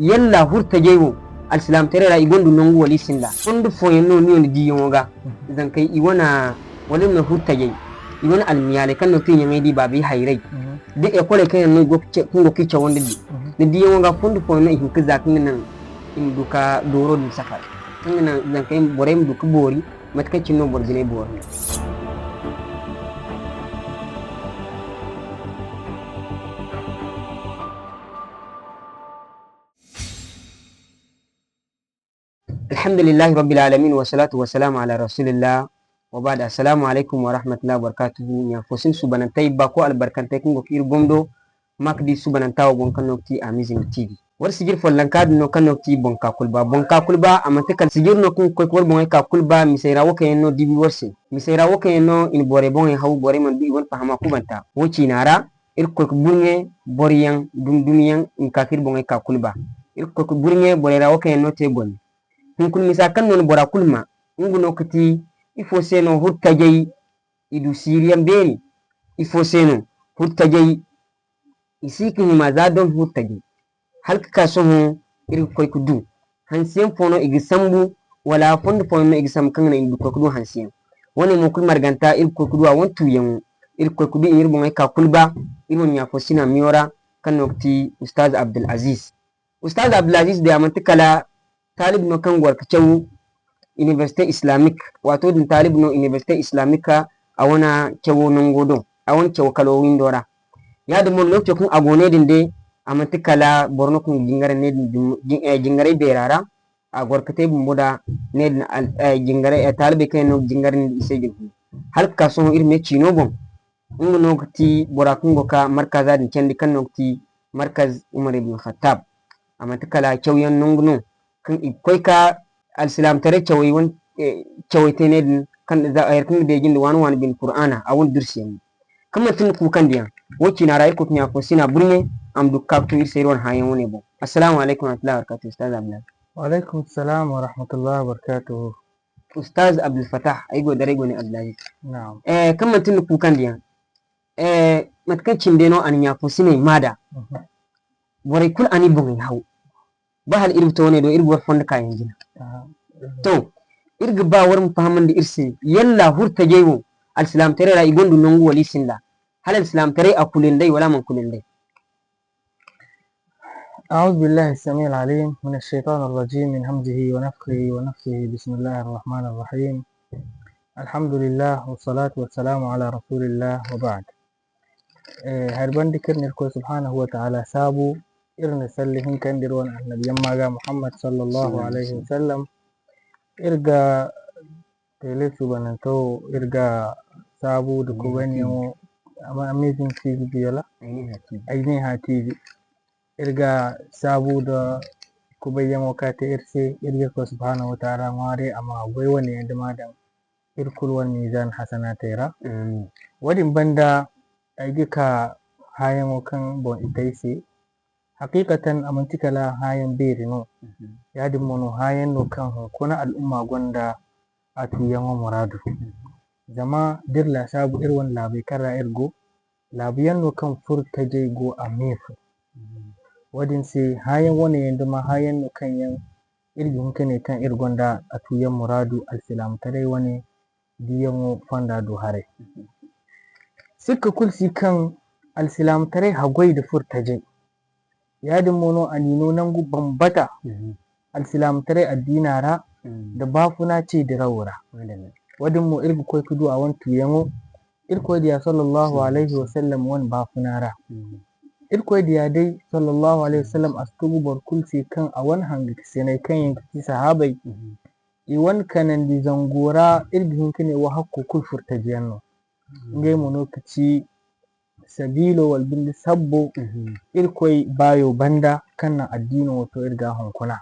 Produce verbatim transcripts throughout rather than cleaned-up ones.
Yalla hurtajey wo, alsilaamataray ra i gonda nangu wala i sinda? Fondo fooyaŋ no ni wane diiyaŋo ga, zankey i wane, wala i ma ne hurtajey, i wane almiyaaley kaŋ no ga ti ɲaŋey da i baabey hayray, da ekoley kaŋ yaŋ no i go ga ce-, kaŋ go ga i cawandi din. Ni diiyaŋo ga fondo fooyaŋ no i hin ga za kaŋ ga naŋ i ma du ka dooro din safar, kaŋ ga naŋ zankey, borey ma du ga boori, mate kaŋ cine no boro jinay boori no. Alhamdulillahi rabbil alamin, wa salatu wa salamu ala rasulillah, wa ba'd. Assalamu alaikum wa rahmatullahi wa barakatuhu. Ɲa fo sin suubanantey, ba ko albarkantey kaŋ go ga iri gomdo, ma ka di suubananta wo boŋ kaŋ no ga ti Amazing T V. War sijir follonka din no kaŋ no ga ti Boŋ ka kulu ba. Boŋ ka kulu ba, a manti kala sijir no kaŋ ga koy ga war boŋey ka kulu ba, misey ra wo kaŋ yaŋ no diibi war se. Misey ra wo kaŋ yaŋ no i na borey boŋey haw, borey mana du i wane fahama kubanta. Wo ciina ra, iri ga koy ga burɲe boroyaŋ dumi-dumi yaŋ i ma ka ga iri boŋey ka kulu ba. Iri ga koy ga burɲe borey ra wo kaŋ yaŋ no te gomni. Hunkuna misa kaŋ no ni bora kulu ma, nga no ga ti, ifo se no hurtajey i du siiriyaŋ beeri? Ifo se no hurtajey i si ga hima za doŋ hurtajey? Hala ga ka sohõ iri ga koy ga du hanse yaŋ fo no i ga sambu, wala fondo fooyaŋ no i ga sambu kaŋ ga naŋ i ma du koy ga du hanse yaŋ? Wo-ne mo kulu marganta iri ga koy ga du a wane tuuyaŋo. Iri ga koy ga du i ma iri boŋey ka kulu ba iri wane ɲa fo sina miyo ra, kaŋ no ga ti Ustaz Abdul Aziz. Ustaz Abdul Aziz day, a manti kala taalib no kaŋ ga war ga caw Université Islamique. Waato din taalib no Université Islamique a wane cawo nango do, a wane cawo kalo windo ra. Yaadin mo no, lokaco kaŋ a go ne din day, a manti kala boro no kaŋ ga jingare ne din dum-, jin-, eh, jingarey beera ra. A goro ga te bumbo nda ne din al-, eh, jingarey, eh, taalibey kaŋ yaŋ no ga jingare ne din i se din. Hala ga ka sohõ iri me ciino boŋ, nga no ga ti bora kaŋ go ga ka markaza din candi, kaŋ no ga ti Markaz Umar ibn Khattab. A manti kala cawyaŋ nangu no kaŋ i ga koy ga alsilaamataray cawey wane, eh, cawey te ne din, kaŋ za, hari kaŋ ga deeji nda waani-waani bine Kur'aana, a wane dursiyaŋ. Kaŋ manti ni kuukandiyaŋ, wo ciina ra iri koy ga ɲa fo sina burɲe, a ma du ga ka ga to iri se iri wane hããyaŋ wane boŋ. Assalaamu alaykum warahmatullahi wabarakaatuhu, Ustaz Abdulaziz. Wa alaykum salaam warahmatullahi wabarakaatuhu. Ustaz Abdul Fatah, ay go daray go ne Abdulaziz. Naam. Eh, kaŋ manti ni kuukandiyaŋ, eh, mate kaŋ cine day no a na ɲa fo sinay maa da. Mhm. Borey kulu a n'i boŋey haw. Ba hala iri ma to wane do, iri ga war fondo kaayaŋ jina. Aha. To, iri ga ba war ma fahamandi iri se, yalla hurtajey wo, alsilaamataray ra i gonda nangu wala i sinda? Hala alsilaamataray a kulu nday wala a mana kulu nday? أعوذ بالله السميع العليم من الشيطان الرجيم، من همزه ونفخه ونفثه. بسم الله الرحمن الرحيم. الحمد لله والصلاة والسلام على رسول الله وبعد. Eh, hari banda kaŋ iri na Irkoy subhanahu wa ta'ala saabu, iri na salli hinka nda iri wane annabi yamma ga Muhammad sallallahu alayhi wa sallam. Iri ga tele suubananto wo, iri ga saabu nda kubayyaŋo, Amazing T V Biola, Ayneha T V. Iri ga saabu nda kubayyaŋo kaŋ a te iri se, iri ga Irkoy subhanahu wa ta'ala ŋwaaray a ma goy wane yaŋ dama daŋ iri kulu wane miizan hasanatey ra. Amin. Wo-din banda, ay ga ka hããyaŋo kaŋ boŋ i te ay se. Haqiiqatan, a manti kala hããyaŋ beeri no. Mhm. Yaadin mo no hããyaŋ no kaŋ hunkuna al'umma gonda a tuuyaŋo muraadu. Mhm. Zama da iri laasaabu iri wane laabey kaŋ ra iri go, laabu yaŋ no kaŋ furtajey go a me fo. Mhm. Wo-din se, hããyaŋ wane yaŋ duma hããyaŋ no kaŋ yaŋ iri ga hin ka ne kaŋ iri gonda a tuuyaŋ muraadu alsilaamataray wane diiyaŋo fonda do haray. Sikka kulu si kaŋ alsilaamataray haggoy nda furtajey. Yaadin mo no a n'i no nangu bambata, mhm, alsilaamataray addiina ra, mhm, nda baafuna ce dirawo ra. Madalla. Wo-din mo iri ga koy ga du a wane tuuyaŋo, Irkoy Diya sallallahu alayhi wa sallam wane baafuna ra. Mhm. Irkoy Diya day sallallahu alayhi wa sallam a si tugu boro kulu se kaŋ a wane hangasiney kaŋ yaŋ ga ti sahaabey. Mhm. I wane kanandi zango ra, iri ga hin ka ne wo hakko kulu furtajiyaŋ no. Mhm. Ngey mo no ga ci sabiilo wala binde sabbo, mhm, Irkoy baayo banda kaŋ naŋ addiino wo to iri ga hunkuna.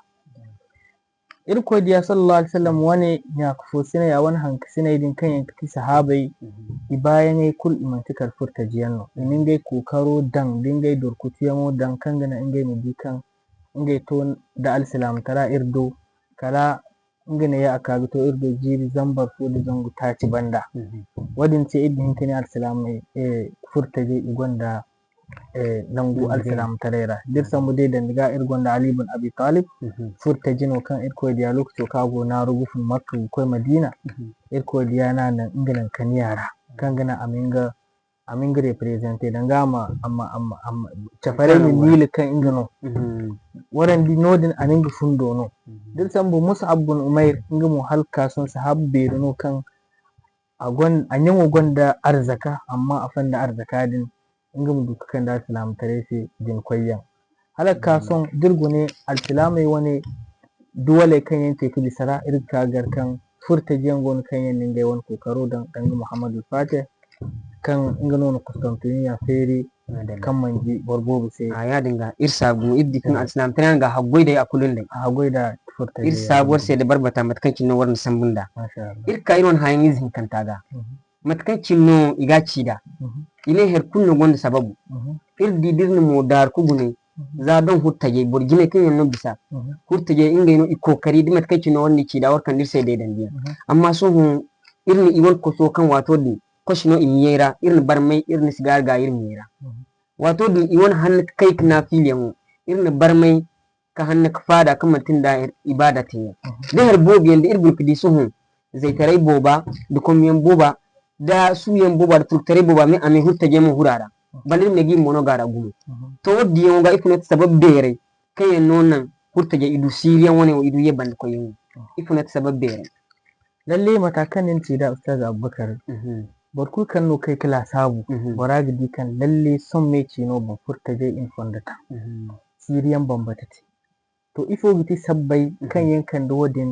Irkoy Diya sallallahu alayhi wa sallam wane ɲaaka fo sinay, a wane hanka sinay din kaŋ yaŋ ga ti sahaabey, mhm, i baayaŋey kulu i manti kala furtajiyaŋ no. I na ngey kookaro daŋ, da ngey dorkotiyaŋo daŋ kaŋ ga naŋ ngey ma di kaŋ ngey to nda alsilaamataray iri do, kala nga neeya a ka ga to iri do jiiri zambar fo nda zangu taaci banda. Mhm. Wo-din se iri ga hin ka ne alsilaamey, eh, furtajey i gonda eh, nangu alsilaamataray ra. Da iri sambu day dandi ga, iri gonda Ali ibn Abi Talib, furtaji no kaŋ Irkoy diya lokaco kaŋ a go naaru ga fun Makka ga koy Madiina. Irkoy diya no a naŋ nga naŋ kaniya ra kaŋ ga naŋ a ma nga a ma nga represente danga a ma a ma a ma a ma cafarey ma miila kaŋ nga no. Warandi no-din a na nga fundo no. Da iri sambu Mus'ab bin Umayr, nga mo hala ga ka sohõ sahaabu beeri no kaŋ a gon a ɲaŋo gonda arzaka, amma a fonda arzaka din nga ma du ga kande alsilaamataray se jina koyyaŋ. Hala ga ka sohõ da iri gune alsilaamey wane duwaley kaŋ yaŋ te ga bisa ra, iri ga ka ga gar kaŋ furtajiyaŋ go no kaŋ yaŋ na ngey wane kookaro daŋ, danga Muhammadu Fatih, kaŋ nga no na Kustantiniya feeri kaŋ manji boro boobo se. A yaadin ga, iri saabu gumo, iri di kaŋ alsilaamataray yaŋ ga haggoy day a kulu nd'ey. A haggoy da furtajiyaŋ. Iri saabu war se da barbata mate kaŋ cine no war na sambu nd'a. Iri ga ka iri wane hãayaŋ ize hinkanta ga. Mate kaŋ cine no i ga a ci nd'a. I ne hari kulu no gonda sababu. Iri di da iri na mo daaru ga gune, za doŋ furtajey, boro jinay kaŋ yaŋ no bisa. Furtajey ngey no i kookari da mate kaŋ cine no war na i ci nd'a, war kande iri se deedandiyaŋ. Amma sohõ iri na i wane koso kaŋ waato din koso no i miyey ra, iri na barmay, iri na sigaari ga iri miyey ra. Waato din i wane hanna ga kay ga naafilayaŋo, iri na barmay ka hanna ga faada kaŋ manti nda ibaada teeyaŋ. Da hari boobo yaŋ da iri guna ga di sohõ, zaytaray booba, nda komyaŋ booba, nda suuyaŋ booba, nda turkutaray booba, a me furtajey mo huru a ra. Banda iri ma ne ga i mo no ga a ra gumo. To, wo-din yaŋo ga, ifo no ti sabab beeray kaŋ yaŋ no naŋ furtajey i du siiriyaŋ wane wo, i du ye banda koyyaŋ wo? Ifo no ti sabab beeray? Lalle, mata kaŋ ni na ci nd'a, Ustaz Abubakar, boro kulu kaŋ no kay ga laasaabu, bora ga di kaŋ lalle sohõ me ciino boŋ furtajey i na fondo taŋ. Siiriyaŋ bambata te. To, ifo ga ti sabbay kaŋ yaŋ kande wo-din?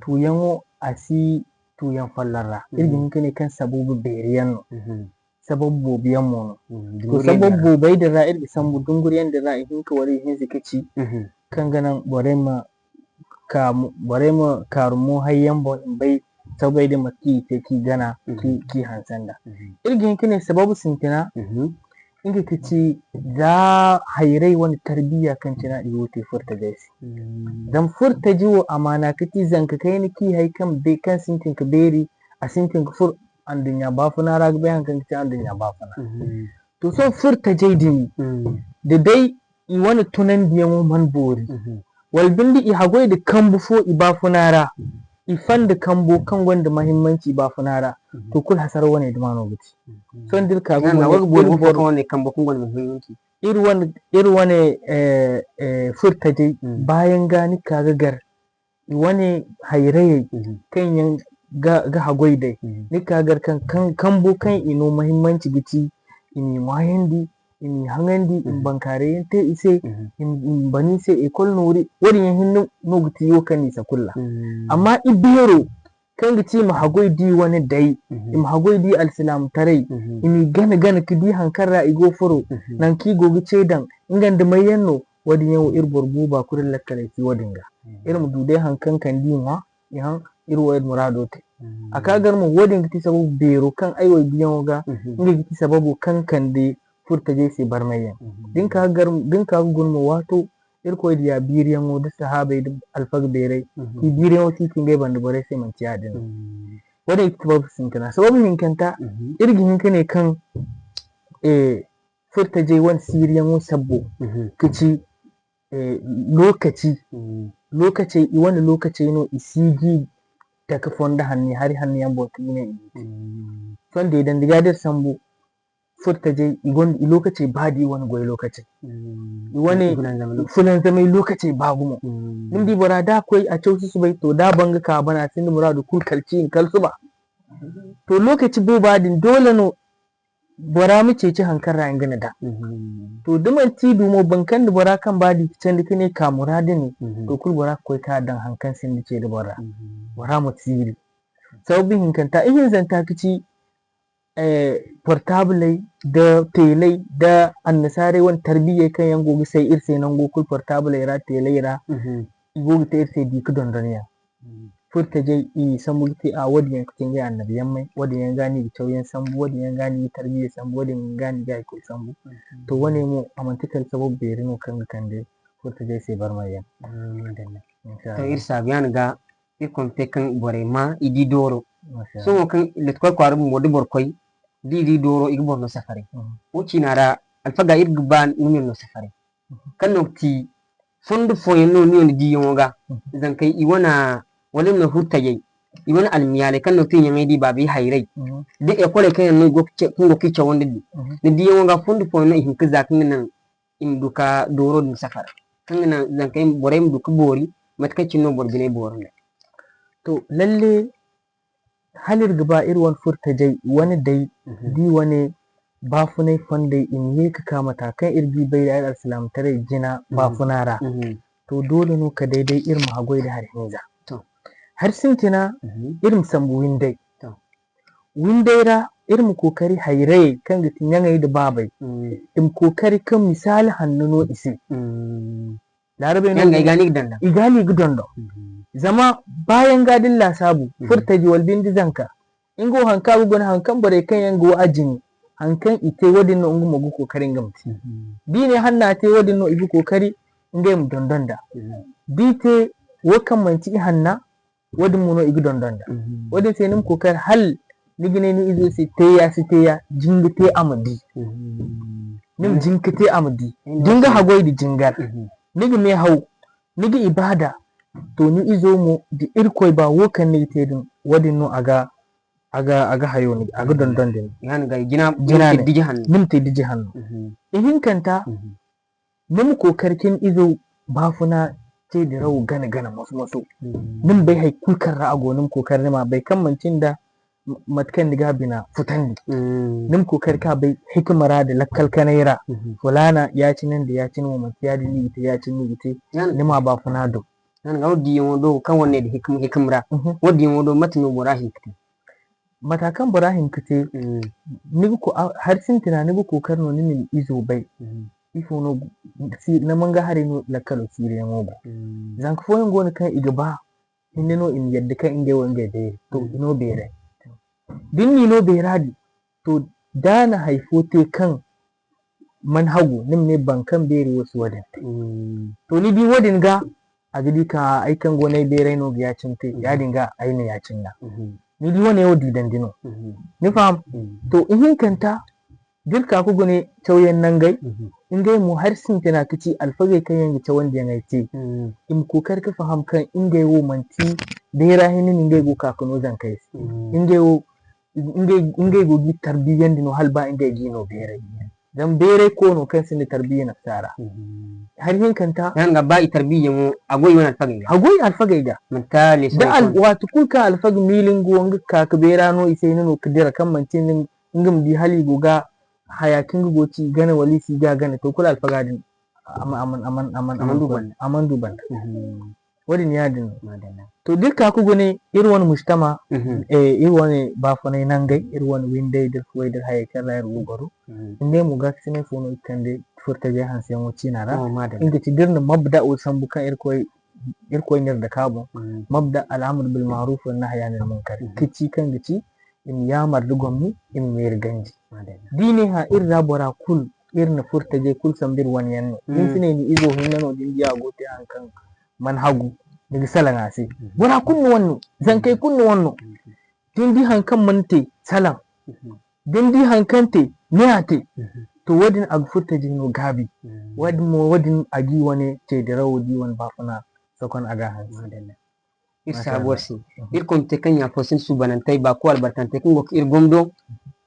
Tuuyaŋo, a si tuuyaŋ folloŋ ra. Iri ga hin ga ne kaŋ sababu beeri yaŋ no. Sababu boobo yaŋ mo no. To, sababu boobey din ra iri ga sambu dunguriyaŋ din ra, ihinka wala ihinza ga ci kaŋ ga naŋ borey ma ka mo-, borey ma kaaru mo hayyaŋ boŋ, i ma bay sababey din mate kaŋ i te kaŋ i gana kaŋ i hanse nd'a. Iri ga hin ga ne sababu sintina, nga ga ti za hayray wane tarbiya kaŋ cine i go ga te furtajey se. Zama furtaji wo, amaana ga ti zanka kayna kaŋ i hay kaŋ be-, kaŋ sintin ga beeri, a sintin ga furo anduɲɲa baafuna ra ga bay haŋ kaŋ ga ti anduɲɲa baafuna. To, sohõ furtajey din, da day i wane tunandiyaŋo mana boori, wala binde i haggoy nda kambu fo i baafuna ra, i fonda kambo kaŋ gonda muhimmanci i baafuna ra, to, kulu hasara wane duma no ga ti. Sohõ da iri ka ga iri wane, iri wane, eh, eh, furtajey, baayaŋ ga ni ka ga gar i wane hayrayey kaŋ yaŋ ga, ga haggoy day. Ni ga ka gar kaŋ, kaŋ, kambo kaŋ i no muhimmanci ga ti i m'i ŋwaayandi, i m'i haŋandi, i ma bankaaray yaŋ te i se, i ma, i ma ban i se ekol noori. Wo-din yaŋ hinne no ga ti wo kaŋ n'i sakulla. Amma i beero kaŋ ga ti i ma haggoy da i wane day, i ma haggoy da i alsilaamataray, i m'i gana-gana ga di haŋ kaŋ ra i go ga furo, naŋ kaŋ i go ga ce daŋ, nga nda may yaŋ no, wo-din yaŋ wo iri boro booba kulu lakkaley si wo-din ga. Iri ma du day haŋ kaŋ kande i ŋwa, i haŋ, iri wo iri muraado te. A ka gar mo, wo-din ga ti sababu beero kaŋ ay wo ay diyaŋo ga, nga ga ti sababo kaŋ kande furtajey se barmayyaŋ. Da ni ka gar, da ni ka ga guna mo, waato Irkoy Diya biiriyaŋo da sahaabey da alfaga beerey, i biiriyaŋo si ci ngey banda borey se, manti yaadin no. Wo-din ga ti sababu sintina. Sababu hinkanta, iri ga hin ga ne kaŋ, eh, furtajey wane siiriyaŋo sabbo ga ci, eh, lokaci. Lokacey, i wane lokacey no i si ga i taka fondo hanno, hari hanno yaŋ boŋ kaŋ i ne i ma te. Sohõ deedandi ga da iri sambu, furtajey, i gonda i lokacey ba da i wane goy lokacey. I wane fulanzamay lokacey ba gumo. Ni ma di bora da a koy a caw susubay, to, da a ban ga ka a ban, a sinda muraadu kulu kala ciini kala suba. To, lokaci booba din doole no bora ma ceeci haŋ kaŋ ra nga na daŋ. To, da manti i du mo, boro kaŋ da bora kamba di ga candi ka ne ka muraadu ne, to, kulu bora ga koy ka daŋ haŋ kaŋ sinda ce da bora. Bora ma tiiri. Sababu hinkanta, ihinzanta ga ci, eh, portabley da teley da annasaarey wane tarbiyey kaŋ yaŋ go ga say iri se nango kulu, portabley ra, teley ra, i go ga te iri se di ga dondon yaŋ. Furtajey, i n'i sambu ga te, a, wo-din yaŋ ga te ngey annabiyaŋ may, wo-din yaŋ ga no i ga cawyaŋ sambu, wo-din yaŋ ga no i ga tarbiyey sambu, wo-din yaŋ ga no i ga hay kulu sambu. To, wo-ne mo, a manti kala sababu beeri no kaŋ ga kande furtajey se barmayyaŋ. To, iri saabu yaŋ ga, iri konda te kaŋ borey ma i di dooro. Sohõ kaŋ lotikol kwaara bumbo da boro koy, da i di dooro, i ga boro no safaray. Wo ciina ra, Alfaga, iri ga ba ni ma iri no safaray. Kaŋ no ga ti fondo fooyaŋ no ni wane diyaŋo ga, zankey i wane, wala iri ma ne furtajey, i wane almiyaaley kaŋ no ga ti ɲaŋey da i baabey hayray, da ekoley kaŋ yaŋ no i go ga ce-, kaŋ go ga i cawandi din. Ni diyaŋo ga fondo fooyaŋ no i hin ga za kaŋ ga naŋ i ma du ka dooro din safara, kaŋ ga naŋ zankey, borey ma du ka boori, mate kaŋ cine no boro biney boori nd'a. To, lalle, hala iri ga ba iri wane furtajey wane day, da i wane baafunay fondey i ma ye ga ka mata kaŋ iri ga i bay da iri alsilaamataray jina baafuna ra. To, doole no ka day day iri ma haggoy da hari hinza. Hari sintina, iri ma sambu windey. Windey ra, iri ma kookari hayrayey kaŋ ga ti ɲaŋey nda baabey, i ma kookari ka misaali hanno no i se. Laarabey no i ga no i ga dondon. Zama baayaŋ ga da ni laasaabu, furtaji wala bindi zanka, nga wo haŋ kaŋ a ga guna, haŋ kaŋ borey kaŋ yaŋ ga wo a jine, haŋ kaŋ i te, wo-din no nga mo ga kookari nga ma te. Da i ne hanna te, wo-din no i ga kookari ngey ma dondon nd'a. Da i te wo kaŋ manti ihanna, wo-din mo no i ga dondon nd'a. Wo-din se ni ma kookari hala ni ga ne ni izo se te ya si te ya, jin ga te a ma di. Ni ma jin ga te a ma di. Da ni ga haggoy da jingar, ni ga meehaw, ni ga ibaada, to, ni izo mo, da Irkoy ba wo kaŋ ni ga te din, wo-din no a ga, a ga, a ga hayo ni, a ga dondon din. Jina, ni ma te diji hanno. Ihinkanta, ni ma kookari ka ni izo baafuna te dirawo gana-gana, moso-moso. Ni ma bay hay kulu kaŋ ra a go, ni ma kookari ni ma bay kaŋ manti nda m-, mate kaŋ ni ga a bina futandi. Ni ma kookari ka bay hikima ra nda lakkal kanay ra. Fulaana, ya-cine nda ya-cine mo, manti ya-din no i ga te, ya-cine no i ga te. Ni ma baafuna do. Ni ga wo diyaŋo do kaŋ wane nda hikima, hikima ra. Wo diyaŋo do, mate no bora hin ga te? Mata kaŋ bora hin ga te, ni ga ko-, a-, hari sintina, ni ga kookari no ni ma ni izo bay. Ifo no si-, ni ma nga hari no lakkalo siiriyaŋo go. Zanka fooyaŋ go no kaŋ i ga ba hinne no i ma yadda kaŋ ngey wo ngey beeri. To, i no beeray. Da ni n'i no beera din, to, da a na hay fo te kaŋ mana hagu, ni ma ne boro kaŋ beeri wo si wo-din te. To, ni di wo-din ga, a ga di ka, ay kaŋ go no ay beeray no ga ya-cine te, ya-din ga ay na ya-cine nd'a. Ni di wane wo diidandi no. Ni faham? To, ihinkanta, da iri ka ga gune cawyaŋ nangey, ngey mo hari sintina ga ci alfagey kaŋ yaŋ ga cawandiyaŋey te. I ma kookari ga faham kaŋ ngey wo manti beera hinne no ngey go ga ka ga no zankey se. Ngey wo, ngey, ngey go ga i tarbiyandi no hala ba ngey ga i no beeray. Zama beeray koono kaŋ sinda tarbiyya nafsa ra. Hari hinkanta, yaŋ ga ba i tarbiyyaŋo, a go i wane alfagey ga. A go i alfagey ga. Da al-, waati kulu kaŋ alfaga miila nga wo, nga ga ka ga beera no i se, i na no ga dira kaŋ manti nga, nga ma di hala i go ga haya kaŋ nga go ga ci i gana wala i si ga gana, to, kulu alfaga din, a man, a man, a man, a man, a man du banda. Wo-din ya-din no. To, da iri ka ga gune, iri wane mujtama, eh, iri wane baafunay nangey, iri wane windey, da iri fuwey, da iri hayey kaŋ ra iri go ga goro. Ngey mo gaakasinay fo no iri kande furtajey hanseyaŋo ciina ra. Nga ga ci da iri na mabda wo sambu kaŋ Irkoy, Irkoy n'iri dake a boŋ. Mabda al-amru bil ma'ruf wa nahyi anil munkar. Ga ci kaŋ ga ci, i ma yaamar da gomni, i ma meeri ganji. Da i ne hã, iri ra bora kulu, iri na furtajey kulu sambu iri wane yaŋ no. Da ni si ne ni izo hinne no, da ni di a go ga te haŋ kaŋ mana hagu, ni ga salaŋ a se. Bora kulu ni wane no, zankey kulu ni wane no. Da ni di haŋ kaŋ mana te, salaŋ. Da ni di haŋ kaŋ te, ne a te. To, wo-din a ga furtajey no gaabi. Wo-din mo, wo-din a ga i wane te dirawo, da i wane baafuna sokon a ga hanse. Iri saabuwar se. Iri konte kaŋ ya fo sinda suubanantey, ba ko albarkantey kaŋ go ga iri gomdo,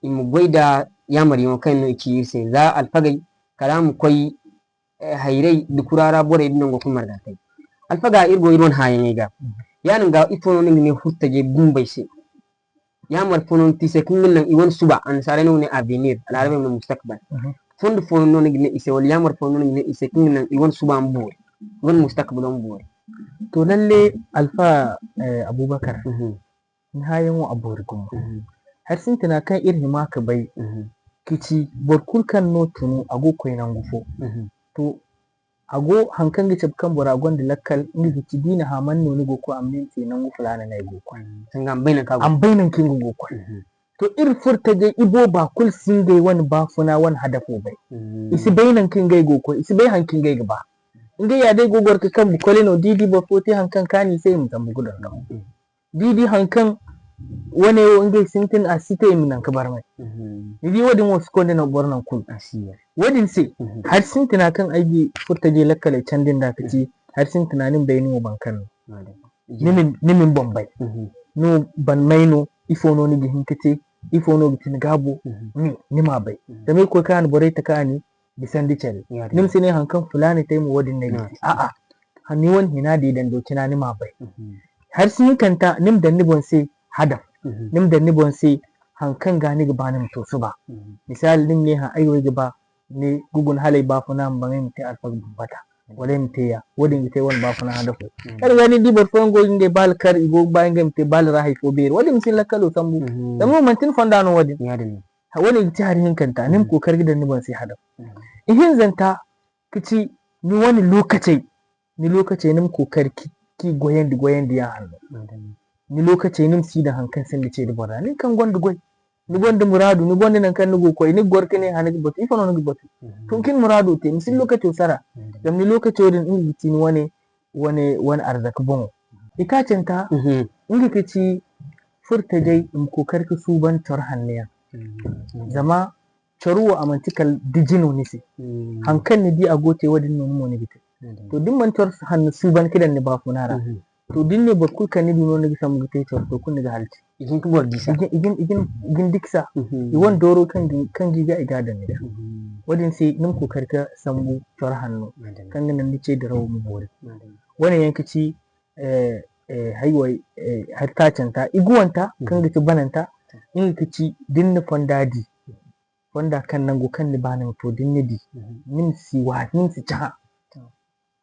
i ma goy da yaamaryaŋo kaŋ no i ci iri se. Za alfagey, kala a ma koy, eh, hayray da kura ra borey da nango kulu marga kay. Alfaga, iri go iri wane hãayaŋey ga. Ya-din ga, ifo no ni ga ne furtajey bumbey se? Yaamar fo no ni te i se kaŋ ga naŋ i wane suba, annasaarey no ga ne avenir, al'arabey ma ne mustakbal. Fondo fo no ni ga ne i se, wala yaamar fo no ni ga ne i se kaŋ ga naŋ i wane suba ma boori, i wane mustakbalo ma boori? To, lalle, Alfa, eh, Abubakar, ni hãayaŋo a boori gumo. Hari sintina kaŋ iri hima ga bay, ga ci boro kulu kaŋ no tunu, a go ga koy nangu fo. To, a go, haŋ kaŋ ga cabe kaŋ bora gonda lakkal, nga ga ci, da i na hã, man no ni go ga koy? A ma ne ni se, nangu filaana no ay go ga koy. Danga a ma bay nangu kaŋ a go ga koy. A ma bay nangu kaŋ nga go ga koy. To, iri furtajey, ibooba kulu si ngey wane baafuna, wane hadafo bay. I si bay nangu kaŋ ngey go ga koy, i si bay haŋ kaŋ ngey ga ba. Ngey ya day go ga goro ga kambe kole no, da i di boro fo te haŋ kaŋ kaanu i se, i ma zambu ga dondon. Da i di haŋ kaŋ wane wo ngey sintin a si te i ma naŋ ka barmay. Mhm. Ni di, wo-din wo si konda no boro naŋ kulu. A si ya. Wo-din se, mhm, hari sintina kaŋ ay ga furtajey lakkaley candi nd'a ka ci, mhm, hari sintina ni ma bay ni wo boro kaŋ no. Madalla. Ni ma ni, ni ma ni boŋ bay. Mhm. Ni wo boro may no, ifo no ni ga hin ka te, ifo no ga ti ni gaabo, mhm, ni, ni m'a bay. Mhm. Zama Irkoy kaŋ a na borey taka a ne, bisandi care. Yaadin. Ni ma si ne haŋ kaŋ fulaani te mo, wo-din no ay ga te. Yaadin. A'a, ha ni wane hina di dando cina ni m'a bay. Mhm. Hari si hinkanta, ni ma daŋ ni boŋ se hadaf. Mhm. Ni ma daŋ ni boŋ se haŋ kaŋ ga ni ga ba ni ma to suba. Mhm. Misali, ni ma ne, hã, ay wo ay ga ba ni ga guna hala ay baafuna ma baŋ ay ma te alfaga bambata. Mhm. Wala ay ma te ya. Wo-din ga te wane baafuna hadafo. Mhm. Kala ga ni di boro fooyaŋ go ga ngey baala kar, i go ga ba ngey ma te baala ra hay fo beeri. Wo-din ma si ni lakkalo sambu. Mhm. Zama manti ni fonda no wo-din. Yaadin no. Ha, wo-ne ga ti hari hinkanta, ni ma, mhm, kookari ga daŋ ni boŋ se hadaf. Mhm. Ihinzanta ka ci ni wane lookacey, ni lookacey ni ma kookari k'i, k'i goyandi, goyandi ya hanno. Mhm. Ni lookacey ni ma si daŋ haŋ kaŋ sinda ceedi boro ra. Nin kaŋ gonda goy, ni gonda muraadu, ni gonda naŋ kaŋ ni go ga koy, ni ga goro ka ne, ha, ni ga batu, ifo no ni ga batu? Mhm. Tun ka ni muraado te, ma si, mhm, lookaco sara. Mhm. Zama ni lookaco din, nga ga ti ni wane wane, wane arzaka boŋo. Itaacanta, mhm, nga ga ci furtajey i ma kookari ka suuban coro hanno yaŋ. Mhm. Zama coro wo, a manti kala diji no ni se. Mhm. Haŋ kaŋ ni di a go ga te, wo-din no ni mo ni ga te. Mhm. To, da ni mana coro hanno suuban ka daŋ ni baafuna ra, mhm, to, da ni ne boro kulu kaŋ ni du no ni ga sambu ga te coro, to, kulu ni ga halci. I ga hin ka boro disa. I ga, i ga, i ga, i ga ni diksa. Mhm. I wane dooro kaŋ ga, kaŋ ga i ga, i ga a daŋ ni ga. Mhm. Wo-din se, ni ma kookari ka sambu coro hanno, madalla, kaŋ ga naŋ ni ce dirawo ma boori. Madalla. Wo-ne yaŋ ga ci, eh, eh, hay wo, eh, hari taacanta, iguwanta, mhm, kaŋ ga ci bananta, mhm, nga ga ci da ni na fonda di, fonda kaŋ nango kaŋ ni ba ni ma to, da ni na di, mhm, ni ma si wa, ni ma si cahã. To.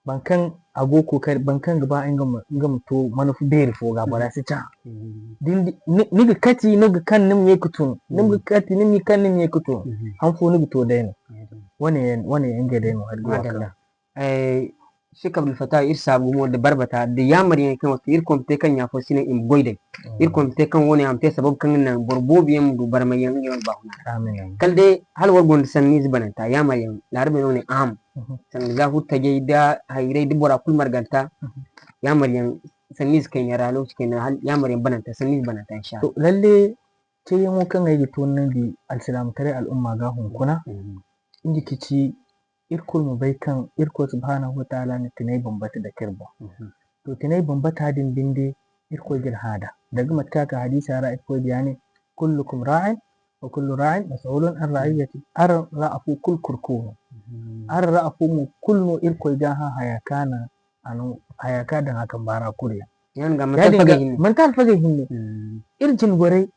Boro kaŋ a go ga kookari, boro kaŋ ga ba nga ma, nga ma to manufa beeri fo ga, mhm, bora si cahã. Mhm. Da ni di, ni, ni ga kati, ni ga kaŋ ni ma ye ka tun. Ni ma, mhm, kati, ni ma ye kaŋ ni ma ye ka tun. Mhm. Han fo ni ga to day no. Mhm. Wo-ne yaŋ, wo-ne yaŋ ngey day no hari go a kaŋ. Madalla. Eh, Sheikh Abdul Fattah, iri saabu gumo nda barbata, nda yaamar yaŋ kaŋ wato Irkoy ma te kaŋ ɲaafo si naŋ i ma goy day. Mm. Irkoy ma te kaŋ wo-ne a ma te sabab kaŋ ga naŋ boro boobo yaŋ ma du barmay yaŋ ngey wane baafuna ra. Amin, amin. Kala day, hala boro gonda sanniize bananta, yaamar yaŋ, laarabey no ga ne aham. Mhm. Sanda za furtajey nda hayray nda bora kulu marganta, mhm, yaamar yaŋ, sanniize kayna ra, lokaci kayna ra, hala yaamar yaŋ bananta, sanniize bananta, insha Allah. To, lalle, ceeyaŋo kaŋ ay ga toonandi alsilaamataray al'umma ga hunkuna, mhm, nga ga ci, iri kulu ma bay kaŋ Irkoy subhaanahu wa taala na tinay bambata dake iri boŋ. Mhm. To, tinay bambata din binde, Irkoy ga iri hã nd'a. Danga mate kaŋ a ka hadiisa ra, Irkoy Diya ne, "Kullukum raa'in, wa kullu raa'in mas'uulun an ra'iyyati." Araŋ ra afo kulu kurko no. Mhm. Araŋ ra afo mo kulu no Irkoy ga hã haya kaŋ a na, a no, haya kaŋ a daŋ a kamba ra kulu yaŋ. Yaadin ga, manti alfagey hinne. Manti alfagey hinne. Mhm. Iri jine borey,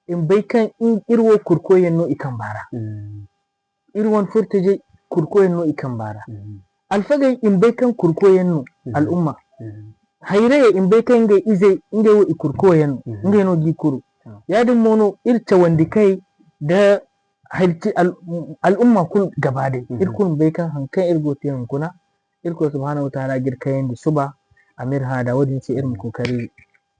i ma bay kaŋ iri wo kurko yaŋ no i kamba ra. Mhm. Iri wane furtajey, kurko yaŋ no i kamba ra. Mhm. Alfagey, i ma bay kaŋ kurko yaŋ no, mhm, al'umma. Mhm. Hayrayey, i ma bay kaŋ ngey izey, ngey wo i kurko yaŋ no, mhm, ngey no g'i kuru. Ah. Yaadin mo no, iri cawandi kay nda hari ci al-, al'umma kulu gaba day. Mhm. Iri kulu ma bay kaŋ haŋ kaŋ iri go ga te hunkuna, Irkoy subhaanahu wa taala ga iri kayandi suba, a ma iri hã nd'a. Wo-din se iri ma kookari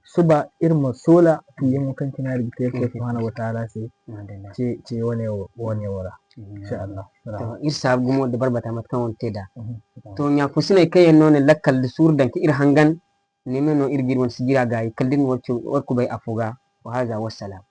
suba, iri ma soola tuuyaŋo kaŋ cine iri ga te Irkoy subhaanahu wa taala se, madalla, ce, ce wane wo, wane wo ra. Mhm. Insha Allah. To, iri saabu gumo nda barbata mate kaŋ wane te nd'a. Mhm. To, ɲa fursuney kaŋ yaŋ no ne lakkal nda suuru daŋ ka iri hangan, ne me no iri ga iri wane sijira gaayi, kala da iri na war kubay afo ga. Wa haaza, wassalaam.